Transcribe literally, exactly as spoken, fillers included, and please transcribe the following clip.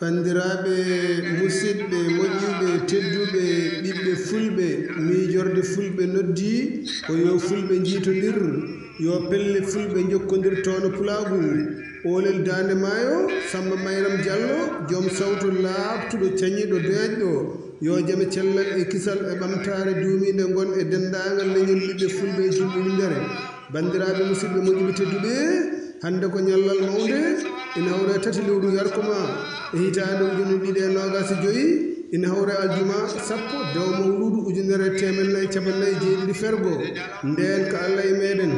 Banndiraaɓe, musidɓe, moƴƴuɓe, tedduɓe, ɓiɓɓe fulɓe, miijorde fulɓe noddi ko yo fulɓe njiitondir, yo pelle fulɓe njokkondir toono pulaagu. Oolel daande maayo, Samba Mayram Diallo, joom sawto laaɓtuɗo, cañiiɗo, deeƴɗo, yo jam e cellal e kisal e ɓamtaare duumiinde ngon e denndaangal leñol ɓiɓɓe fulɓe e julɓe winndere. Banndiraaɓe, musidɓe, moƴƴuɓe, tedduɓe, hannde ko ñallal mawnde, ina hawra e tati lewru yarkuma e hitaande ujunere ɗiɗi e noogaas e joyi, ina hawra e aljuma sappo dewo mawluudu ujunere e teemedde nayi e cappanɗe nayi e jeeɗiɗi fergo. Ndeen ko Allah e meeɗen.